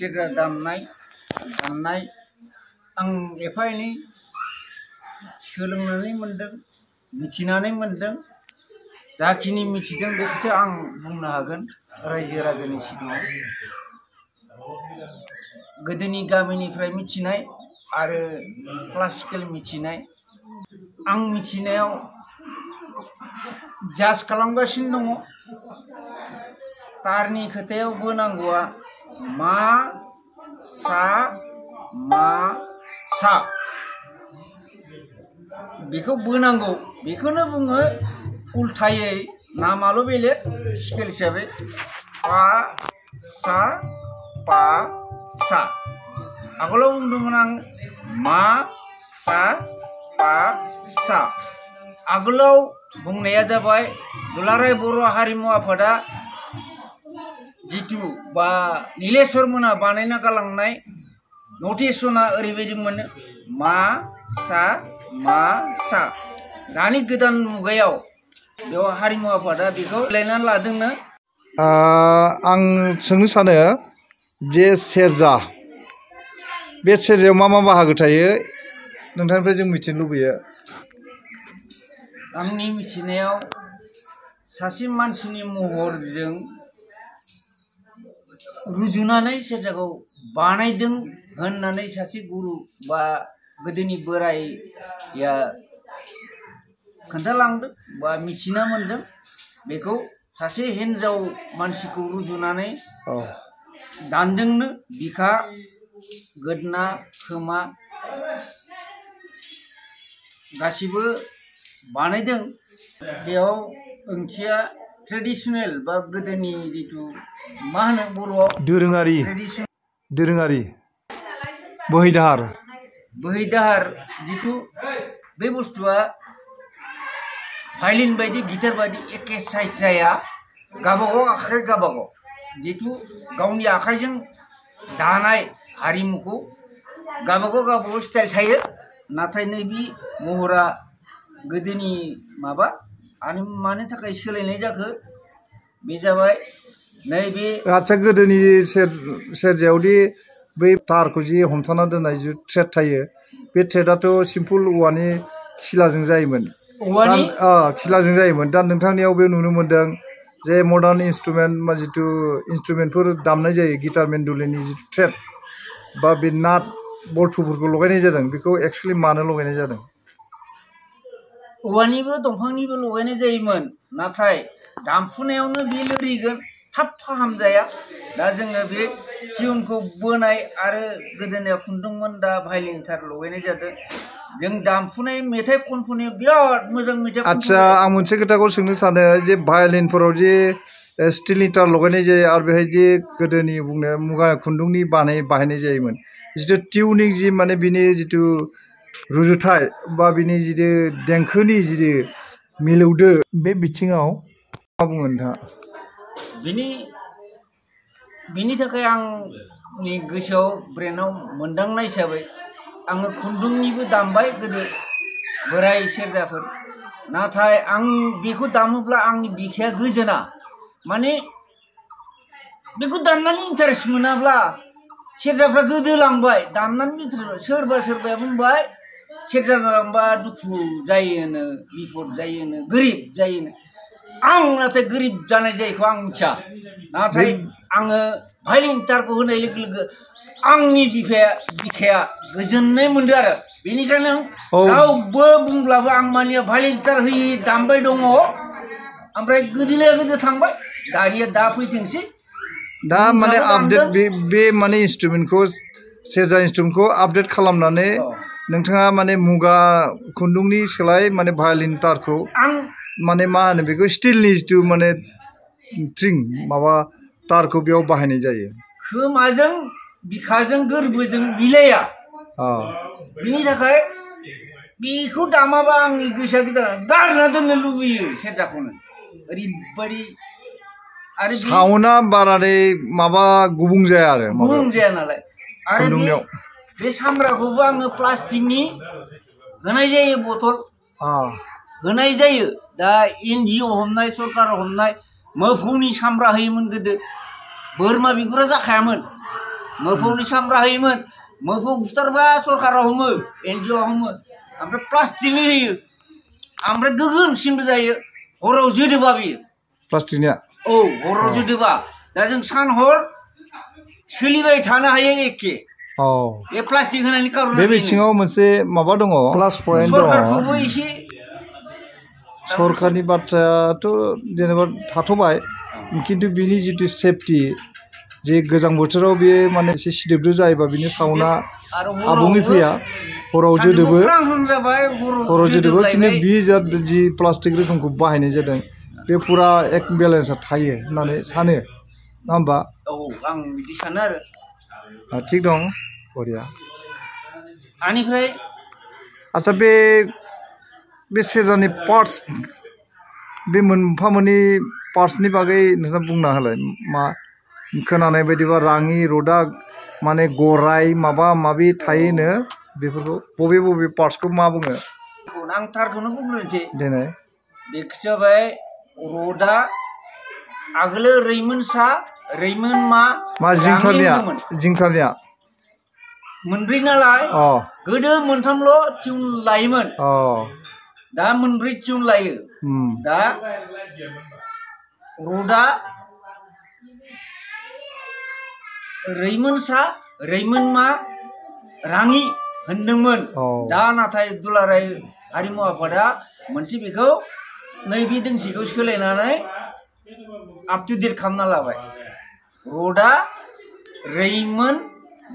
सेरजा दामनाय आं एफा एनै सोलोंनानै मोनदों, मिथिनानै मोनदों। जाखिनि मिथिदों बेखौसो आं बुंनो हागोन रायजो राजानि सिगाङाव। गोदोनि गामिनिफ्राय मिथिनाय आरो क्लासिकेल मिथिनाय, आं मिथिनायाव जाज खालामगासिनो दङ। तारनि खोथायाव बोनांगौआ मा सा बेखौ बोनांगौ, बेखौनो बुङो उल्थायै, नामाल' बेलेग, स्केल हिसाबै पा सा। आगोलाव बुंदोंमोन आं मा सा पा सा। आगोलाव बुंनाया जाबाय दुलाराय बर' हारिमु आफादा जिथु बा नीलेश्वर मोना बानायना गालांनाय नटेसना ओरैबायदिमोन मा सा। दानि गोदान मुगायाव बेयाव हारिमु आफादा बेखौ लायनानै लादोंनो। आं सोंनो सानो जे सेरजा, बे सेरजायाव मा बाहागो थायो नोंथांनिफ्राय जों मिथिनो लुबैयो। आंनि मिथिनायाव सासे मानसिनि महरजों रुजुनानै सेरजाखौ बानायदों होननानै सासे गुरु बा गोदोनि बोराइया खोन्थालांदों बा मिथिना मोनदों। बेखौ सासे हिन्जाव मानसिखौ रुजुनानै दानदोंनो, बिखा, गोदना, खोमा गासिबो बानायदों। बेयाव ओंथिया ट्रेडिसनेल बा गोदोनि जिथु मा होनो बर'आव दोरोङारि बोहैदाहार जिथु बे बुस्थुआ भायलिन बायदि गिटार बायदि एके साइज जाया। गावबागाव आखाइ गावबागाव जिथु गावनि आखाइजों दानाय हारिमुखौ गावबागाव स्टाइल थायो। नाथाय नैबे महरा गोदोनि माबा मानि थाखाय सोलायनाय जाखो बे जाबाय नैबे। आच्छा, गोदोनि सेरजायावदि बै तारखौ जि हमथाना दोननाय जि थ्रेड थायो, बे थ्रेडआथ' सिम्पोल औवानि खिलाजों जायोमोन। खिलाजों जायोमोन। दा नोंथांनियाव बे नुनो मोन्दों जे मडार्न इन्सट्रुमेन्ट जिथु इन्सट्रुमेन्टफोर दामनाय जायो, गिटार मेन्डलिननि जिथु थ्रेड बा बे नाट बल्थुफोरखौ लगायनाय जादों, बेखौ एक्सुवेलि मानो लगायनाय जादों? औवानिबो दंफांनिबो लगायनाय जायोमोन, नाथाय दामफुनायावनो बे लोरिगोन, थाब फाहामजाया। दा जोङो बे टिउनखौ बोनाय आरो गोदोनायाव खुन्दुंमोन, दा भायलिन थार लगायनाय जादों। जों दामफुनाय मेथाइ खनफुनायाव बिराद मोजां मेथाइ। आच्छा, आं मोनसे खोथाखौ सोंनो सानो जे भायलिनफोराव जे स्टिलनि तार लगायनाय जायो आरो बेहाय जे गोदोनि बुंनो मुगा खुन्दुंनि बाहायनाय जायोमोन, जिथु टिउनिं जि माने बिनि जिथु रुजुथाय बा बिनि जिथु देंखोनि जिथु मिलौदो, बे बिथिङाव मा बुङो नोंथाङा? बिनि थाखाय आंनि गोसोआव ब्रेनाव मोनदांनाय हिसाबै आङो खुन्दुंनिबो दामबाय गोदो बोराय सेरजाफोर। नाथाय आं बेखौ दामोब्ला आंनि बिखाया गोजोना। माने बेखौ दामनानै इन्टारेस्ट मोनाब्ला सेरजाफ्रा गोदोलांबाय। दामनानै सोरबाया बुंबाय सेरजा दामबा दुखु जायोनो, बिपद जायोनो, गोरिब जायोनो। आं नाथाय गोरिब जानाय जायैखौ आं मिथिया। नाथाय आङो भायलिन तारखौ होनाय लोगो लोगो आंनि बिखाया गोजोननाय मोनदों आरो। बेनिखायनो रावबो बुंब्लाबो आं मानिया भायलिन तार होयै दामबाय दङ। ओमफ्राय गोदोलाया गोदो थांबाय, दानिया दा फैथोंसै। दा माने आपडेट बे माने इन्सट्रुमेन्टखौ, सेरजा इन्सट्रुमेन्टखौ आपडेट खालामनानै नोंथाङा माने मुगा खुन्दुंनि सोलाय माने भायलिन तारखौ माने मा होनो बेखौ स्टिलनि जिथु माने स्ट्रिं माबा तारखौ बेयाव बाहायनाय जायो। खोमाजों बिखाजों गोरबोजों मिलाया। बिनि थाखाय बेखौ दामाबा आंनि गोसोआ गारना दोननो लुबैयो सेरजाखौनो। ओरैबायदि आरो साउन्डआ बाराद्राय माबा गुबुं जाया आरो गुबुं जाया नालाय। आरो बे सामब्राखौबो आङो प्लास्टिकनि होनाय जायो, बथल होनाय जायो। दा एनजिअ हमनाय, सरकार हमनाय मोफौनि सामब्रा होयोमोन गोदो। बोरमा बिगुरा जाखायामोन। मोफौनि सामब्रा होयोमोन मोफौ बुथारबा सरकारा हमो NGO हमो ओमफ्राय प्लास्टिकनि होयो ओमफ्राय गोगोमसिनबो जायो हराव जोदोबा बेयो प्लास्टिकनिया औ हराव जोदोबा दा जों सान हर सोलिबाय थानो हायो एखे औ बे प्लास्टिक होनायनि कारन बे बिथिङाव मोनसे माबा दङ प्लास पइन्ट दङ सरकारखौबो एसे सरकारनि बाथ्रायाथ' जेनेबा थाथ'बाय खिन्थु बिनि जितु सेफटि जे गोजां बोथोराव बे माने एसे सिदोबदोब जायोबा बिनि साउन्डआ आबुङै फैया हराव जोदोबो हराव जोदोबो खिन्थु बि जि प्लास्टिक रोखोमखौ बाहायनाय जादों बे फुरा एक बेलेन्सआ थायो होननानै सानो नङा होमबा औ आं बिदि सानो आरो थिग दं बरिया आनिफ्राय आच्छा बे सेरजानि पार्टस बे मोनफा मोननै पार्टसनि बागै नोंथाङा बुंना होलाय मा खोनानाय बायदिबा राङि रदा माने गराय माबा माबि थायोनो बेफोरखौ बबे पार्टसखौ मा बुङो आं थारखौनो बुंग्रोनोसै देनाय बेखौ जाबाय रदा आगोलो रैमोनसा रैमोनमा जिंथानिया मोनब्रै नालाय गोदो मोनथामल' टिउन लायोमोन दा मोनब्रै टिउन लायो दा रदा रैमोनसा रैमोनमा राङि होनदोंमोन दा नाथाय दुलाराय हारिमु आफादा मोनसे बेखौ नैबे दोंसेखौ सोलायनानै आप टु डेट खालामना लाबाय रदा रैमोन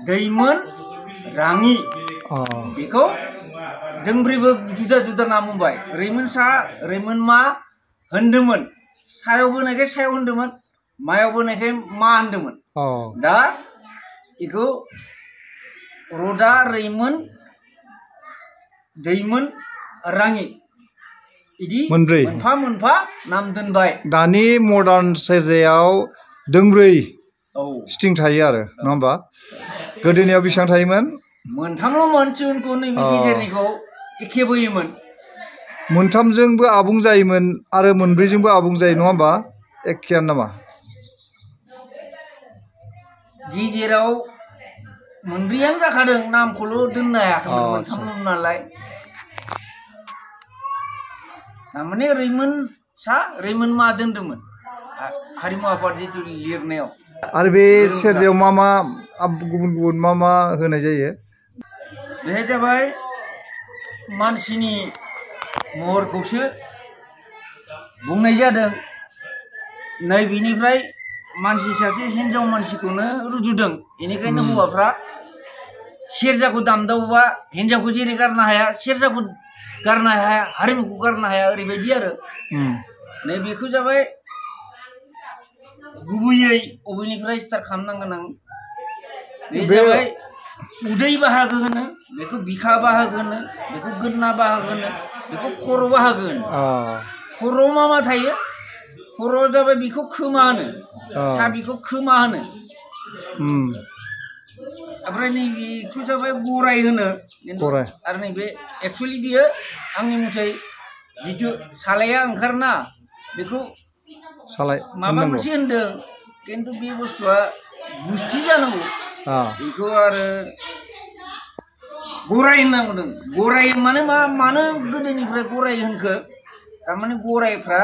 दैमोन राङि बेखौ दोंब्रैबो जुदा जुदा नाम होबाय रैमोनसा रैमोनमा होनदोंमोन सायाव बोनायखाय सायाव होनदोंमोन मायाव बोनायखाय मा होनदोंमोन दा बेखौ रदा रैमोन दैमोन राङि इदि मोनफा मोनफा नाम दोनबाय दानि मडार्न सेरजायाव दोंब्रै स्ट्रिं थायो आरो नङा होमबा गोदोनियाव बेसेबां थायोमोन मोनथामल'मोन टिउनखौ नैबे गेजेरनिखौ एखे बोयोमोन मोनथामजोंबो आबुं जायोमोन आरो मोनब्रैजोंबो आबुं जायो नङा होमबा एखेयानो नामा गेजेराव मोनब्रैयानो जाखादों नामखौल' दोननो हायाखैमोन मोनथामल' नालाय थारमाने रैमोनसा रैमोनमा दोन्दोंमोन हारिमु आफाद जिथु लिरनायाव आरो बे सेरजायाव मा गुबुन गुबुन मा होनाय जायो बे जाबाय मानसिनि महरखौसो बुंनाय जादों नै बिनिफ्राय मानसि सासे हिन्जाव मानसिखौनो रुजुदों बेनिखायनो हौवाफ्रा सेरजाखौ दामदावोबा हिन्जावखौ जेरै गारनो हाया सेरजाखौ गारनो हाया हारिमुखौ गारनो हाया ओरैबायदि आरो नै बेखौ जाबाय गुबैयै अबेनिफ्राय स्टार्ट खालामनांगोन आं बे जाबाय उदै बाहागो होनो बेखौ बिखा बाहागो होनो बेखौ गोदना बाहागो होनो बेखौ खर' बाहागो होनो खर'आव मा थायो खर'आव जाबाय बेखौ खोमा होनो साबिखौ खोमा होनो ओमफ्राय नैबेखौ जाबाय गराय होनो आरो नैबे एक्सुवेलि बियो आंनि मथै जिथु सालाया ओंखारना बेखौ माबा मोनसे होनदों खिन्थु बे बुस्थुआ गुस्थि जानांगौ बेखौ आरो गराय होनना बुंदों गराय मानो गोदोनिफ्राय गराय होनखो थारमाने गरायफ्रा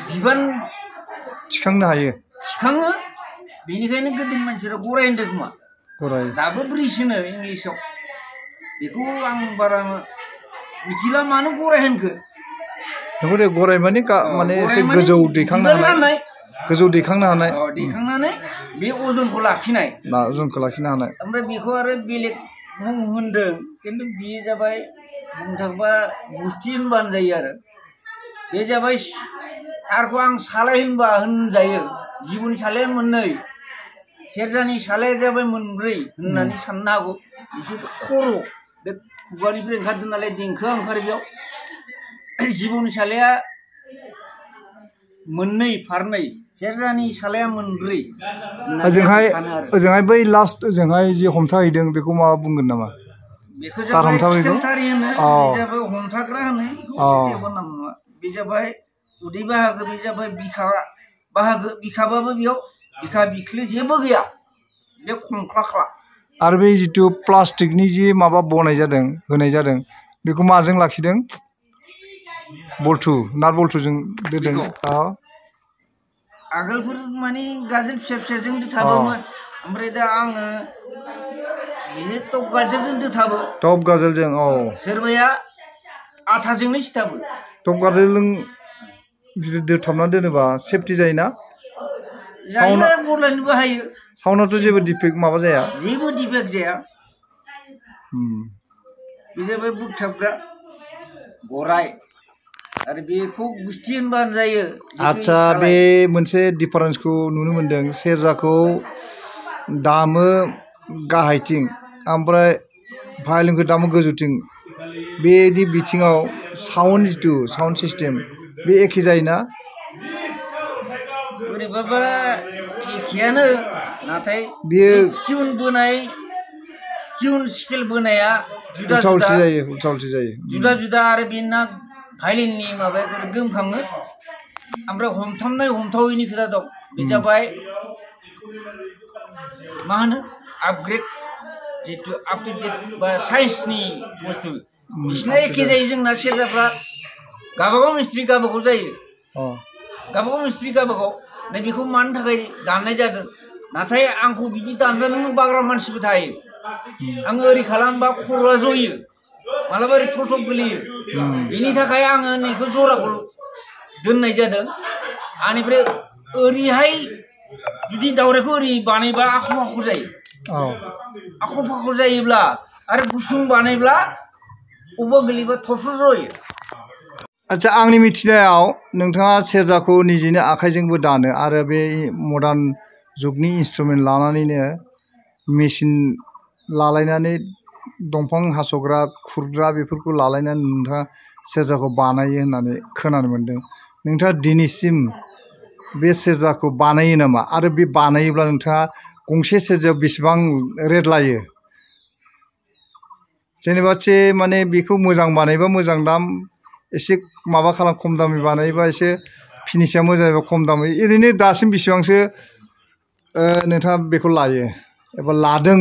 बिबान थिखांनो हायो थिखाङो बेनिखायनो गोदोनि मानसिफ्रा गराय होनदों खोमा दाबो ब्रिज होनो इंलिसाव बेखौ आं बारा मिथिला मानो गराय होनखो नंगौ दे गराय माने एसे गोजौ दैखांनो हानाय दैखांनानै बे अजनखौ लाखिनाय ओमफ्राय बेखौ आरो बेलेग मुं होनदों खिन्थु बेयो जाबाय बुंनो थाङोबा गुस्थि होनबानो जायो आरो बे जाबाय थारखौ आं सालाय होनजायो जिबौनि सालाया मोननै सेरजानि सालाया जाबाय मोनब्रै होननानै साननो हागौ बिदि खर' बे खुगानिफ्राय ओंखारदों नालाय देंखोआ ओंखारो बेयाव जिबौनि सालाया मोननै फारनै सेरजानि सालाया मोनब्रै ओजोंहाय बै लास्ट ओजोंहाय जे हमथाहैदों बेखौ मा बुंगोन नामा बेखौ जाबाय खिथेमथारि होनो बे जाबाय हमथाग्रा होनो जेबो नाम नङा बे जाबाय उदै बाहागो बे जाबाय बिखा बाहागो बिखाबाबो बेयाव बिखा बिख्लो जेबो गैया बे खंख्ला आरो बे जितु प्लास्टिकनि जि माबा बनाय जादों होनाय जादों बेखौ माजों लाखिदों बल्थु नाट बल्थुजों दोदों आगोलफोर माने गाजोल फिसा फिसाजों दोथाबोमोन ओमफ्राय दा आङो बे टप गाजोलजों दोथाबो टप गाजोलजों सोरबाया आथाजोंनो सिथाबो टप गाजोलजों जुदि दोथाबना दोनोबा सेफटि जायोना जायो बलायनोबो हायो साउन्डआथ' जेबो डिफेक्ट माबा जाया जेबो डिफेक्ट जाया बे जाबाय बोगथाबग्रा गराय आरो बेखौ गुस्थि होनबानो जायो आच्छा बे मोनसे डिफारेन्सखौ नुनो मोनदों सेरजाखौ दामो गाहायथिं ओमफ्राय भायलिनखौ दामो गोजौथिं बेनि बिथिङाव साउन्ड जितु साउन्ड सिस्टेम बे एखे जायोना बोरैबाबा एखेयानो नाथाय बेयो टिउन बोनाय टिउन स्केल बोनाया जुदा जुदा जुदा आरो बेना भायलिननि माबाया गोमखाङो ओमफ्राय हमथामनाय हमथावैनि खोथा दं बे जाबाय मा होनो आपग्रेड जितु आप टु डेट बा साइन्सनि बुस्थु बिसिना एखे जायो जोंना सेरजाफ्रा गावबागाव मिस्ट्रि गावबागाव जायो गावबागाव मिस्ट्रि गावबागाव नैबेखौ मानो थाखाय दाननाय जादों नाथाय आंखौ बिदि दानजानो बाग्रा मानसिबो थायो आङो ओरै खालामबा खर'आ जयो मालाबा ओरै थथब गोलैयो बेनि थाखाय आङो नैखौ जराखौ दोननाय जादों आनिफ्राय ओरैहाय जुदि दावरायखौ ओरै बानायबा आख' फाख' जायो आख' फाख' जायोब्ला आरो गुसुं बानायब्ला अबेबा गोलैबा थरफ्र जयो आच्छा आंनि मिथिनायाव नोंथाङा सेरजाखौ निजेनो आखाइजोंबो दानो आरो बे मडार्न जुगनि इन्सट्रुमेन्ट लानानैनो मेचिन लालायनानै दंफां हास'ग्रा खुरग्रा बेफोरखौ लालायनानै नोंथाङा सेरजाखौ बानायो होननानै खोनानो मोन्दों नोंथाङा दिनैसिम बे सेरजाखौ बानायो नामा आरो बे बानायोब्ला नोंथाङा गंसे सेरजायाव बेसेबां रेट लायो जेनेबा माने बेखौ मोजां बानायबा मोजां दाम एसे माबा खालाम खम दामि बानायबा एसे फिनिशआ मोजां जायोबा खम दामि ओरैनो दासिम बेसेबांसो नोंथाङा बेखौ लायो एबा लादों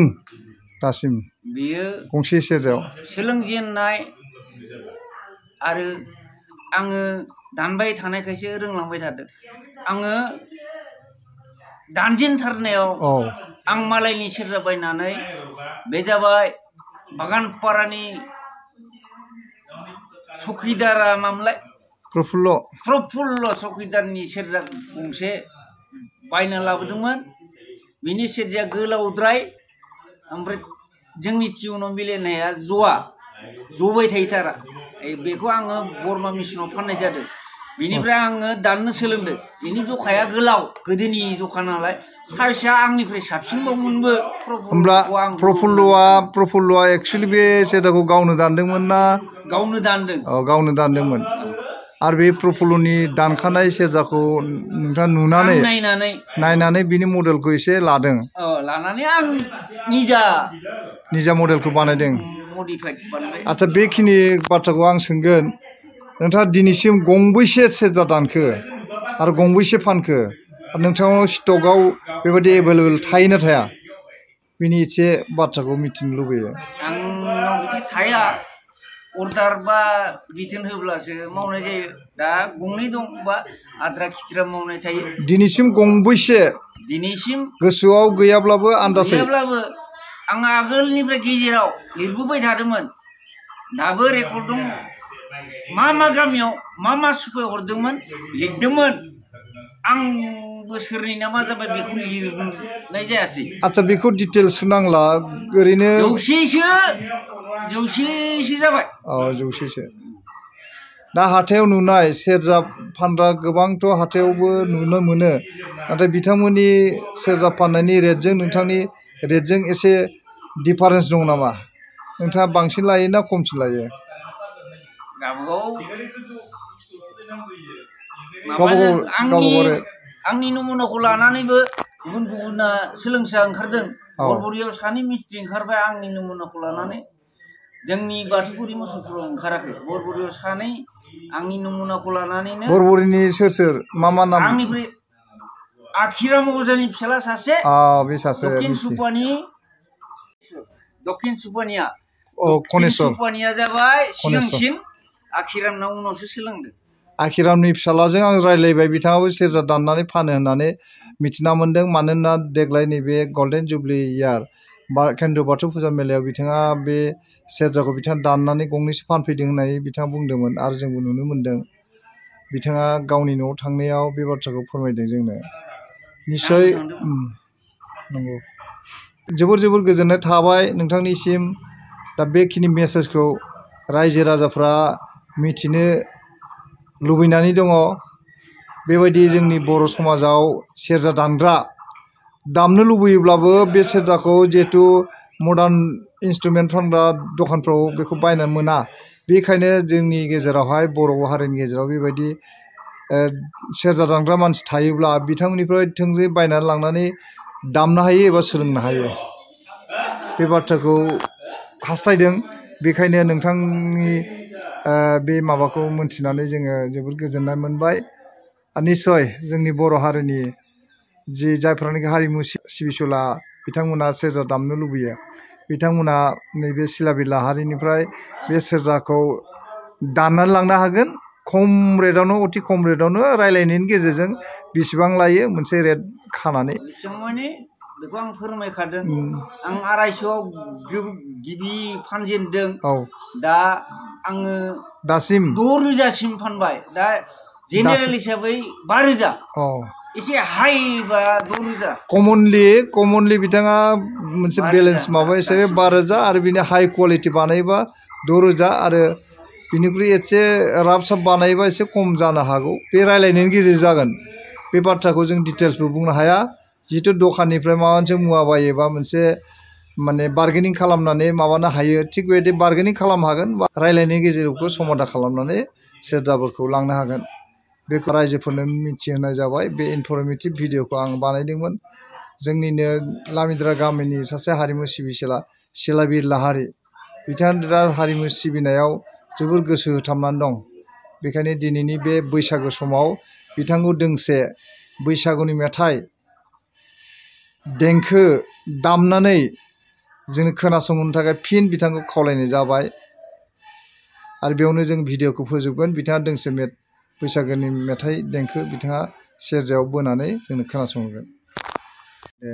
दासिम बेयो गंसे सेरजायाव सोलोंजेननाय आरो आङो दानबाय थानायखायसो रोंलांबाय थादों आङो दानजेनथारनायाव आं मालायनि सेरजा बायनानै बे जाबाय बागानपारानि सखिदारा मामोनलाय प्रफुल्ल सखिदारनि सेरजा गंसे बायना लाबोदोंमोन बिनि सेरजाया गोलावद्राय ओमफ्राय जोंनि टिउनाव मिलायनाया जबाय थायोथारा बेखौ आङो बरमा मेसिनाव फाननाय जादों बेनिफ्राय आङो दाननो सोलोंदों बेनि जखाया गोलाव गोदोनि जखा नालाय साइजआ आंनिफ्राय साबसिनबावमोनबो प्रफुल्लआ एक्सुवेलि बे सेरजाखौ गावनो दानदोंमोन ना गावनो दानदों गावनो दानदोंमोन आरो बे प्रफुल्लनि दानखानाय सेरजाखौ नोंथाङा नायनानै बिनि मडेलखौ एसे लादों लानानै आं निजा मडेलखौ बानायदों मडिफाइड बानायबाय आच्छा बेखिनि बाथ्राखौ आं सोंगोन नोंथाङा दिनैसिम गंबैसे सेरजा दानखो आरो गंबैसे फानखो आरो नोंथांनाव स्टकआव बेबायदि एभेलेबेल थायो ना थाया बेनि एसे बाथ्राखौ मिथिनो लुबैयो आंनाव बिदि थाया अर्डार बा बिथोन होब्लासो मावनाय जायो दा गंनै दं बा आद्रा खिद्रा मावनाय थायो दिनैसिम गंबैसे दिनैसिम गोसोआव गैयाब्लाबो आन्दाज आं आगोलनिफ्राय गेजेराव लिरबोबाय थादोंमोन दाबो रेकर्ड दं मा गामियाव मा सुपाय हरदोंमोन लिरदोंमोन आं बोसोरनै ना मा जाबाय बेखौ लिरनाय जायासै आच्छा बेखौ डिटेल्स नांला ओरैनो जौसेसो जाबाय जौसेसो दा हाथायाव नुनाय सेरजा फानग्रा गोबांथ' हाथायावबो नुनो मोनो नाथाय बिथांमोननि सेरजा फाननायनि रेटजों नोंथांनि रेटजों एसे डिफारेन्स दं नामा नोंथाङा बांसिन लायो ना खमसिन लायो आंनि नमुनाखौ लानानैबो गुबुन गुबुना सोलोंसा ओंखारदों बरबरियाव सानै मिस्ट्रि ओंखारबाय आंनि नमुनाखौ लानानै जोंनि बाथौपुरि मोसौफोराव ओंखाराखै बरबरियाव सानै आंनि नमुनाखौ लानानैनो बरबरिनि सोर मा नाम आखिराम अजानि फिसाला सासे बे सासे दक्षिण सुपानिया कनेश्वर सुपानिया जाबाय सिगांसिन आखिरामनाव उनावसो सोलोंदों आखिरामनि फिसालाजों आं रायलायबाय बिथाङाबो सेरजा दाननानै फानो होननानै मिथिना मोन्दों मानोना देग्लाय नैबे गल्डेन जुबलि इयार केन्द्र बाथौ फुजा मेलायाव बिथाङा बे सेरजाखौ बिथाङा दाननानै गंनैसो फानफैदों होननानै बिथाङा बुंदोंमोन आरो जोंबो नुनो मोन्दों बिथाङा गावनि न'आव थांनायाव बे बाथ्राखौ फोरमायदों जोंनो निस्सय नंगौ जोबोर जोबोर गोजोननाय थाबाय नोंथांनिसिम दा बेखिनि मेसेजखौ रायजो राजाफ्रा मिथिनो लुबैनानै दङ बेबायदि जोंनि बर' समाजाव सेरजा दामग्रा दामनो लुबैयोब्लाबो बे सेरजाखौ जिहेतु मडार्न इन्सट्रुमेन्ट फानग्रा दखानफ्राव बेखौ बायनो मोना बेखायनो जोंनि गेजेरावहाय बर' हारिनि गेजेराव बेबायदि सेरजा दामग्रा मानसि थायोब्ला बिथांमोननिफ्राय थोंजोङै बायनानै लांनानै दामनो हायो एबा सोलोंनो हायो बे बाथ्राखौ हास्थायदों बेखायनो नोंथांनि बे माबाखौ मोनथिनानै जोङो जोबोद गोजोननाय मोनबाय निस्सय जोंनि बर' हारिनि जि जायफ्रानोखि हारिमु सिबिसुला बिथांमोना सेरजा दामनो लुबैयो बिथांमोना नैबे सिलाबि लाहारिनिफ्राय बे सेरजाखौ दाननानै लांनो हागोन खम रेटआवनो अति खम रेटआवनो रायलायनायनि गेजेरजों बेसेबां लायो मोनसे रेट खानानै बेखौ आं फोरमायखादों आं 250आव गिबि फानजेनदों दा आङो दासिम 6000सिम फानबाय दा जेनेरेल हिसाबै 5000 एसे हाइबा 6000 कमनलि बिथाङा मोनसे बेलेन्स माबा हिसाबै 5000 आरो बिनि हाइ क्वालिटि बानायबा 6000 आरो बिनिख्रुइ एसे राफ साफ बानायबा एसे खम जानो हागौ बे रायलायनायनि गेजेरजों जागोन बे बाथ्राखौ जों डिटेल्सबो बुंनो हाया जिहेतु दखाननिफ्राय माबा मोनसे मुवा बायोबा मोनसे माने बार्गेनिं खालामनानै माबानो हायो थिग बेबायदि बार्गेनिं खालामनो हागोन रायलायनायनि गेजेरजों समाधान खालामनानै सेरजाफोरखौ लांनो हागोन बेखौ रायजोफोरनो मिथिहोनाय जाबाय बे इनफरमेटिभ भिडिअखौ आं बानायदोंमोन जोंनिनो लामिद्रा गामिनि सासे हारिमु सिबिसुला सिलाबि लाहारि बिथाङा दा हारिमु सिबिनायाव जोबोर गोसो होथाबनानै दं बेखायनो दिनैनि बे बैसागु समाव बिथांखौ दोंसे बैसागुनि मेथाइ देंखो दामनानै जों खोनासंनो थाखाय फिन बिथांखौ खावलायनाय जाबाय आरो बेयावनो जों भिडिअखौ फोजोबगोन बिथाङा दोंसे बैसागोनि मेथाइ देंखो बिथाङा सेरजायाव बोनानै जोंनो खोनासंहोगोन दे